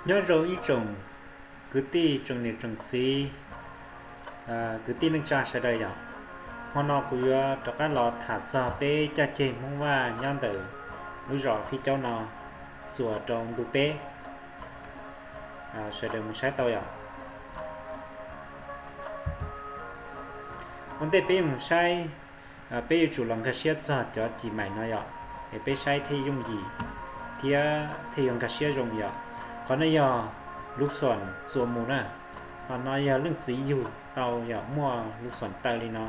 Nyob zoo ib tsoom kwv tij tsoom niam tsoom txiv, kwv tij neej tsa sawv daws yom. Hmo no kuv yuav rov qab los tham txog peb caj ceg Hmoob Vaj nyob ntawm lub zos Phij Caub no txuas rau ntu peb, sawv daws mus saib tau yom. Ua ntej peb mus saib, peb yuav tsum los nkag siab txog cov cim maim no yom, es peb saib thiaj yooj yim thiab thiaj yuav nkag siab zoo yom. Qhov no yog lub xoom txuas mus na, qhov no yog leej txiv yug tau yom, muaj lub xoom taw li no.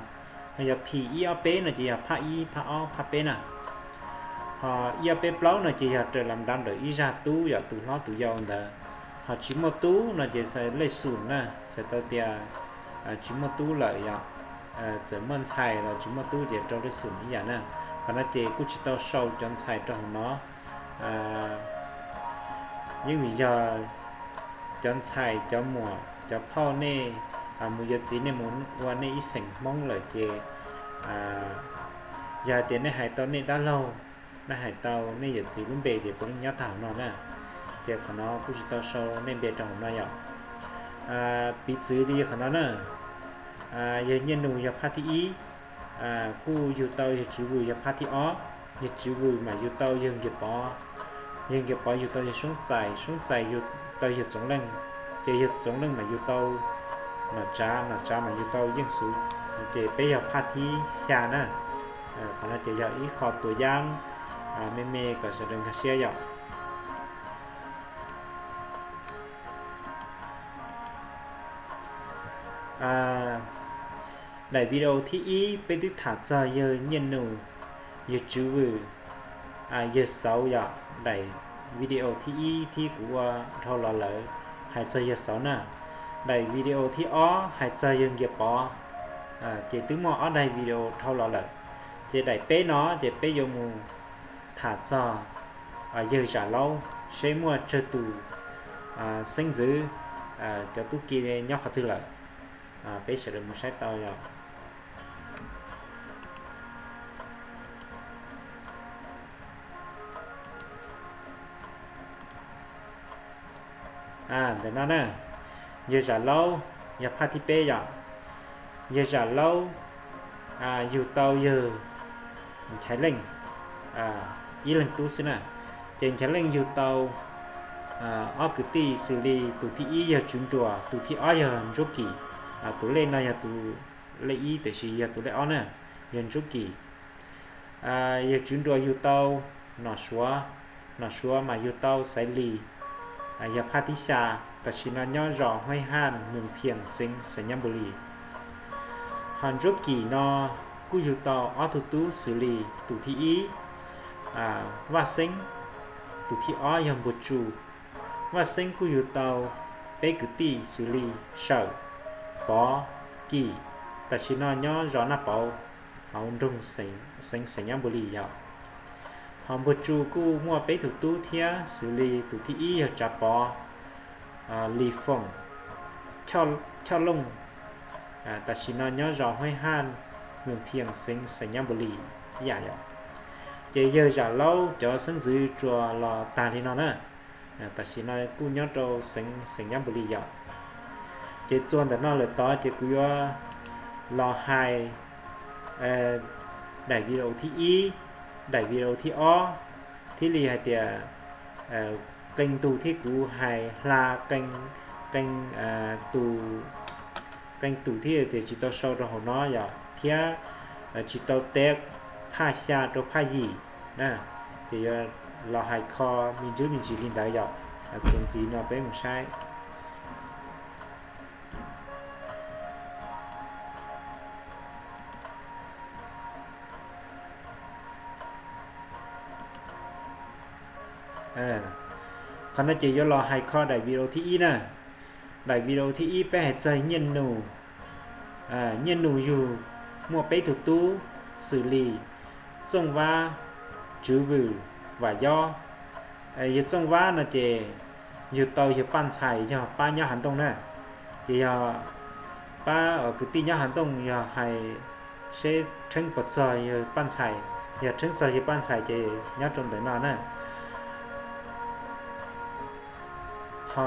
Ho yog phim ib ob peb no ces yog phaj ib phaj ob phaj peb na. Ho ib ob peb plaub no ces yog raws las dav ntawm ib zaj tub yom, tus hlob tus yau ntawd. Ho tsis muaj tub no ces lej xum na, txhais tau tias tsis muaj tub lawm yom. Txawm muaj ntxhais los tsis muaj tub ces rau lej xum ib yam na. Qhov no ces kuj tsis tau sau cov ntxhais rau hauv no. Yeej vim yog cov ntxhais cov muam cov phauj nej mus yuav txiv nej mus ua nej ib xeem Hmoob lawm ces yog hais tias nej hais tau nej dab laug, nej hais tau nej yawm txiv lub npe ces puav leej nyob tag hauv no na. Ces qhov no kuj tsis tau sau nej npe rau hauv no yom. Piv txwv li qhov no na, yawg Nyiaj Nus yog phaj thib ib, kuj yug tau yawg Tswv Vwm yog phaj thib ob. Yawg Tswv Vwm mas yug tau yawg Nkias Pov, yawg Nkias Pov yug tau yawg Soob Txais, Soob Txais yug tau yawg Txoov Leej, ces yawg Txoov Leej mas yug tau Nom Tsav, Nom Tsav mas yug tau Yeej Xuv, ces peb yog phaj thib xya na. Qhov no ces yog ib qho tua yam me me kom sawv daws nkag siab yom. Daim video thib ib peb twb tham txog yawg Nyiaj Nus, yawg Tswv Vwm, yawg Xauv yom. Daim video thib ib thib kuv ua dhau los lawm hais txog yawg Xauv na. Daim video thib ob hais txog yawg Nkias Pov, ces twb muaj ob daim video dhau los lawm. Ces daim peb no ces peb yuav mus tham txog yawg Zam Laub seb muaj tsawg tus xeeb ntxwv, cov tub ki nyob qhov twg lawm. Peb sawv daws mus saib tau yom. Ntawm no na, yawg Zam Laub yog phaj thib peb yom. Yawg Zam Laub yug tau yawg Nchaiv Leej ib leeg tub xwb na. Ces Nchaiv Leej yug tau ob kwv tij xws li tus thib ib yawg Tswv Nruas, tus thib ob yawg Ntsuab Kim. Tus lej no yog tus lej ib tiam sis yog tus lej ob na, yawg Ntsuab Kim. Yawg Tswv Nruas yug tau Nom Suav, Nom Suav mas yug tau Xaiv Lis, yog phaj thib xya, tam sim no nyob zos Huaib Haj, Moos Phias, xeev Xais Nyab Npus Lis. Ho Ntsuab Kim no kuj yug tau ob tug tub xws li tus thib ib Vaj Xeeb, tus thib ob yog Npuag Tsu. Vaj Xeeb kuj yug tau peb kwv tij xws li Sawm, Pov, Kim, tam sim no nyob zos Naj Pauv, hauv nroog xeev Xais Nyab Npus Lis yom. Ho Npuag Tsu kuj muaj peb tug tub thiab xws li tus thib ib yog Tsav Pov, Lis Foom, Choj Looj, tam sim no nyob zos Huaib Haj, Moos Phias, xeev Xais Nyab Npus Lis ib yam yom. Ces yawg Zam Laub cov xeeb ntxwv tsuas los tag li no na. Tam sim no kuj nyob rau xeev Xais Nyab Npus Lis yom. Ces txuas ntawm no lawm tod ces kuv yuav los hais daim video thib ib, daim video thib ob, thiaj li hais tias qee tus thiab kuv hais hla qee, qee tus, qee tus thiab tias tsis tau sau rau hauv no yom, thiab tsis tau teb phaj xya rau phaj yim na. Ces yuav los hais kho me ntsis me ntsis li ntawd yom. Txuas ntxiv no peb mus saib. Qhov no ces yuav los hais kho daim video thib ib na. Daim video thib ib peb hais txog Nyiaj Nus. Nyiaj Nus yug muaj peb tug tub xws li Txooj Vab, Tswv Vwm, Vam Yob. Yawg Txooj Vab no ces yug tau yawg Paj Ntxhais yog pab nyob Hav Ntooj na. Ces yog pab kwv tij nyob Hav Ntooj yog hais seb rheeb puas txog yawg Paj Ntxhais, yog rheeb txog yawg Paj Ntxhais ces nyob rau ntawm no na. Ho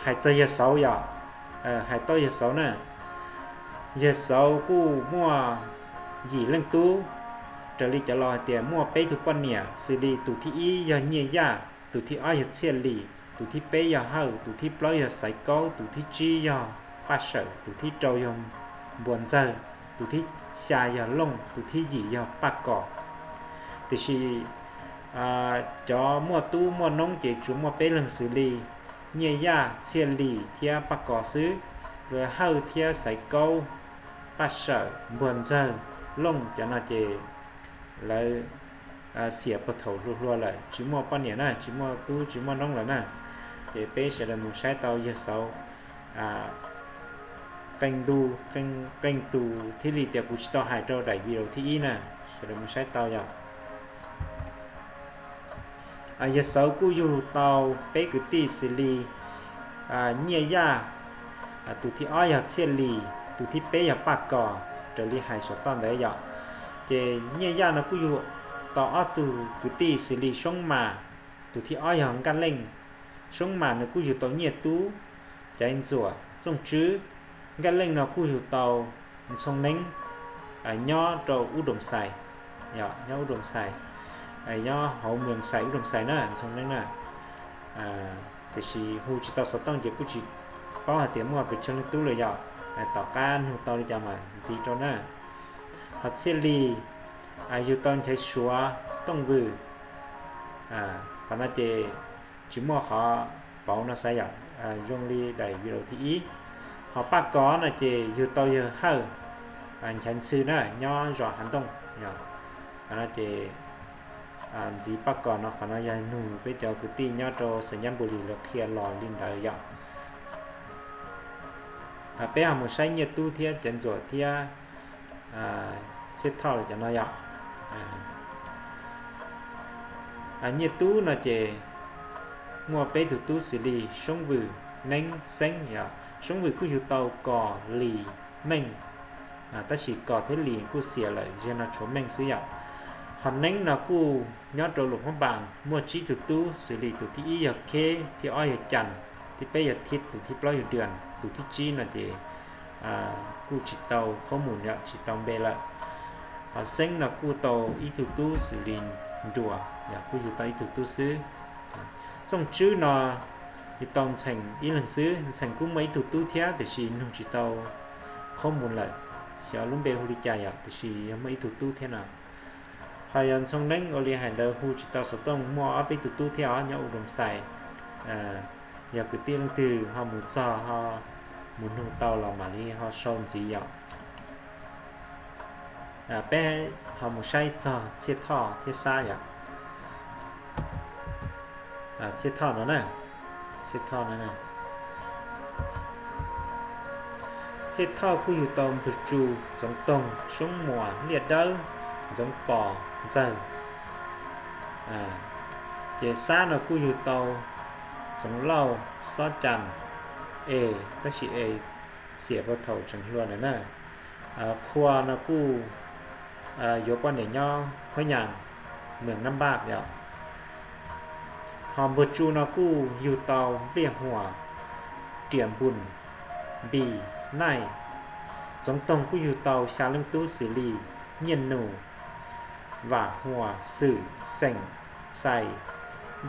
hais txog yawg Xauv yom, hais tau yawg Xauv na, yawg Xauv kuj muaj yim leej tub, raws li cov laus hais tias muaj peb tug poj niam xws li tus thib ib yog Nyiaj Yaj, tus thib ob yog Txhiaj Lis, tus thib peb yog Hawj, tus thib plaub yog Xaiv Kaub, tus thib tsib yog Paj Sawm, tus thib rau yog Npuas Ntxawg, tus thib xya yog Looj, tus thib yim yog Paj Kos. Tiam sis cov muaj tub muaj noob ces tsuas muaj peb leeg xws li Nyiaj Yaj, Txhiaj Lis thiab Paj Kos xwb. Hawj thiab Xaiv Kaub, Paj Sawm, Npuas Ntxawg, Looj cov no ces lawv xiam puag thaum hluas hluas lawm, tsis muaj poj niam na, tsis muaj tub tsis muaj noob lawm na. Ces peb sawv daws mus saib tau yawg Xauv qee ntu, qee tus thiaj li tias kuv tsis tau hais rau daim video thib ib na, sawv daws mus saib tau yom. Yawg Xauv kuj yug tau peb kwv tij xws li Nyiaj Yaj, tus thib ob yog Txhiaj Lis, tus thib peb yog Paj Kos, raws li hais saum toj ntawd yom. Ces Nyiaj Yaj no kuj yug tau ob tug kwv tij xws li Soob Mas, tus thib ob yog Nkaj Leej. Soob Mas nws kuj yug tau Nyiaj Tub, Caiv Ntxuam, Txooj Tswb. Nkaj Leej no kuj yug tau Ntxhoo Neeb, nyob rau Ub Doos Xais, nyob Ub Doos Xais, nyob hauv Moos Xais Ub Doos Xais na, Ntxhoo Neeb na. Tiam sis hu tsis tau xov tooj ces kuj tsis paub hais tias muaj pes tsawg leej tub lawm yom. Tom qab nug tau li cas mas ntxiv rau na. Ho Txhiaj Lis yug tau Nchaiv Suav, Tooj Vwm. Qhov no ces tsis muaj qhov pauv no xav yom, zoo li daim video thib ib. Ho Paj Kos no ces yug tau yawg Hawj, Nchaiv Ntxhw na, nyob zos Hav Ntooj. Qhov no ces ntxiv Paj Kos no, qhov no yog nug peb cov kwv tij nyob rau Xais Nyab Npus Lis lawv qhia los li ntawd yom. Peb ho mus saib Nyiaj Tub thiab Caiv Ntxuam thiab Txhiaj Thoj cov no yom. Nyiaj Tub no ces muaj peb tug tub xws li Soob Vwm, Neeb, Xeeb yom. Soob Vwm kuj yug tau Kos, Lis, Meej, tab sis Kos thiab Lis kuj xiam lawm, yog no tshuav Meej xwb yom. Ho Neeb no kuj nyob rau Luam Phab Npas, muaj tsib tug tub xws li tus thib ib yog Kheb, thib ob yog Cas, thib peb yog Thib, tus thib plaub yog Dwam, tus thib tsib no ces kuj tsis tau qhob mus yom, tsis tau npe lawm. Ho Xeeb no kuj tau ib tug tub xws li Nruas, yog kuj yug tau ib tug tub xwb. Txooj Tswb no yug tau Ntxhee ib leeg xwb, Ntxhee kuj muaj ib tug tub thiab tiam sis nug tsis tau qhob mus lawm, xyov lub npe hu li cas yom, tiam sis yog muaj ib tug tub thiab no. Ho yog Ntxhoo Neeb ua li hais ntawd hu tsis tau xov tooj, muaj ob peb tug tub thiab os, nyob Ub Doos Xais. Yog kwv tij leej twg ho mus txog ho mus nug tau los mam li ho sau ntxiv yom. Peb ho mus saib txog Txhiaj Thoj thiab Xab yom. Txhiaj Thoj no na, Txhiaj Thoj no, Txhiaj Thoj kuj yug tau Npawg Tsu, Txoov Toog, Soob Muas, Liaj Dawb, Ntxoov Pos, Ntxawg. Ces Xab no kuj yug tau Txoov Lauj, Xob Cas, Es, tab sis Es xiam puag thaum tseem hluas ntawd na. Qhua no kuj yuav poj niam nyob Khuab Nyas, Meem Nab Npaj yom. Ho Npawg Tsu no kuj yug tau Npliaj Huas, Riam Npus, Npis, Naij. Txoov Toog kuj yug tau xya leej tub xws li Nyiaj Nus, Vam Huas, Xwm, Xeem, Xais,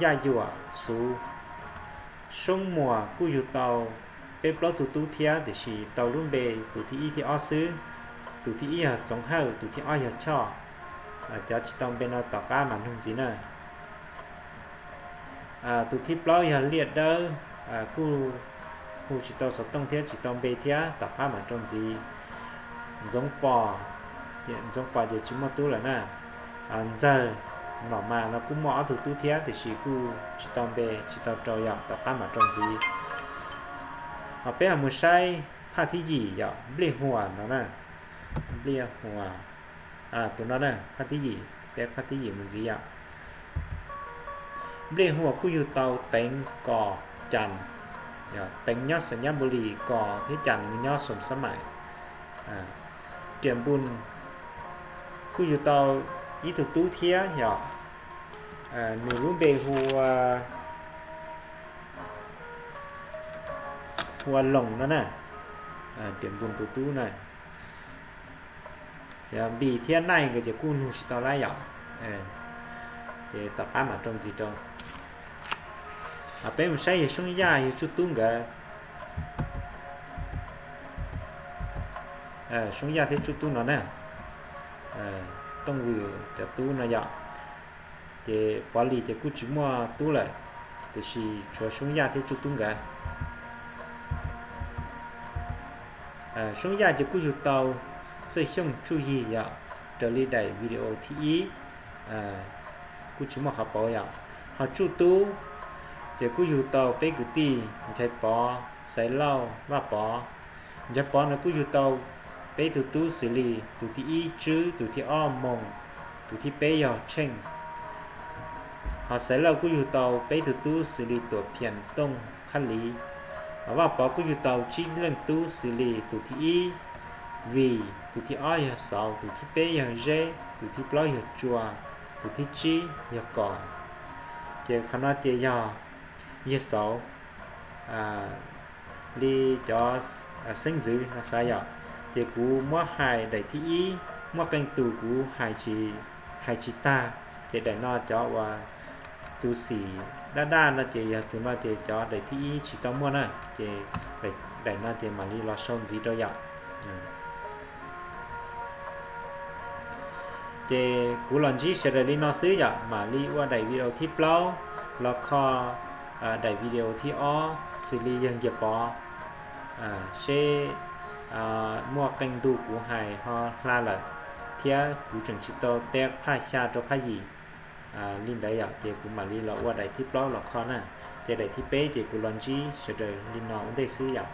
Yaj Yuam, Xuv. Soob Muas kuj yug tau peb plaub tug tub thiab tiam sis tau lub npe tus thib ib thib ob xwb. Tus thib ib yog Txoov Hawj, tus thib ob yog Choj. Cov tsis tau npe no tom qab mas nug ntxiv na. Tus thib plaub yog Liaj Dawb, kuj hu tsis tau xov tooj thiab tsis tau npe thiab, tom qab mam rau ntxiv. Ntxoov Pos, Ntxoov Pos ces tsis muaj tub lawm na. Ntxawg, Nom Mas no kuj muaj ob tug tub thiab tiam sis kuj tsis tau npe tsis tau rau yom, tom qab mam rau ntxiv. Ho peb ho mus saib phaj thib yim yom, Npliaj Huas no na. Npliaj Huas, tus no na, phaj thib yim, peb phaj thib yim mus ntxiv yom. Npliaj Huas kuj yug tau Teev, Kos, Cas. Teev nyob Xais Nyab Npus Lis, Kos thiab Cas nws nyob Xoom Xab Maim. Riam Npus kuj yug tau ib tug tub thiab yom. Nws lub npe hu ua, hu ua Loos no na, Tiam Npus tus tub na. Npis thiab Naij nkawd ces kuj nug tsis tau lawm yom. Ces tom qab mam rau ntxiv rau. Peb mus saib yawg Soob Yaj yawg Tsuj Tub nkawd. Soob Yaj thiab Tsuj Tub no na, Tooj Vwm cov tub no yom. Ces Pov Lis ces kuj tsis muaj tub lawm, tiam sis tshuav Soob Yaj thiab Tsuj Tub nkawd. Soob Yaj ces kuj yug tau Txawj Xyooj Tsuj Yig yom, raws li daim video thib ib, kuj tsis muaj qhov pauv yom. Ho Tsuj Tub ces kuj yug tau peb kwv tij Nchaiv Pov, Xaiv Lauj, Vaj Pov. Nchaiv Pov no kuj yug tau peb tug tub xws li tus thib ib Tswb, tus thib ob Moos, tus thib peb yog Tsheej. Ho Xaiv Lauj kuj yug tau peb tug tub xws li Tuam Phiam, Tooj, Qhab Liv. Ho Vaj Pov kuj yug tau tsib leej tub xws li tus thib ib Vim, tus thib ob yog Xauv, tus thib peb yog Zeb, tus thib plaub yog Tsua, tus thib tsib yog Kom. Ces qhov no ces yog yawg Xauv li cov xeeb ntxwv no xav yom. Ces kuv muab hais daim thib ib, muaj qee tus kuv hais tsis tag, ces daim no cov uas tus xim daj daj no ces yog tus no ces cov daim thib ib tsis tau muaj na, ces daim no ces mam li los sau ntxiv rau yom. Ces kuv los ntsib sawv daws li no xwb yom, mam li ua daim video thib plaub los kho daim video thib ob xws li yawg Nkias Pov, seb muaj qee tus kuv hais ho hla lawm, thiab kuv tseem tsis tau teb phaj xya rau phaj yim li ntawd yom, ces kuv mam li los ua daim thib plaub los kho na. Ces daim thib peb ces kuv los ntsib sawv daws li no ua ntej xwb yom.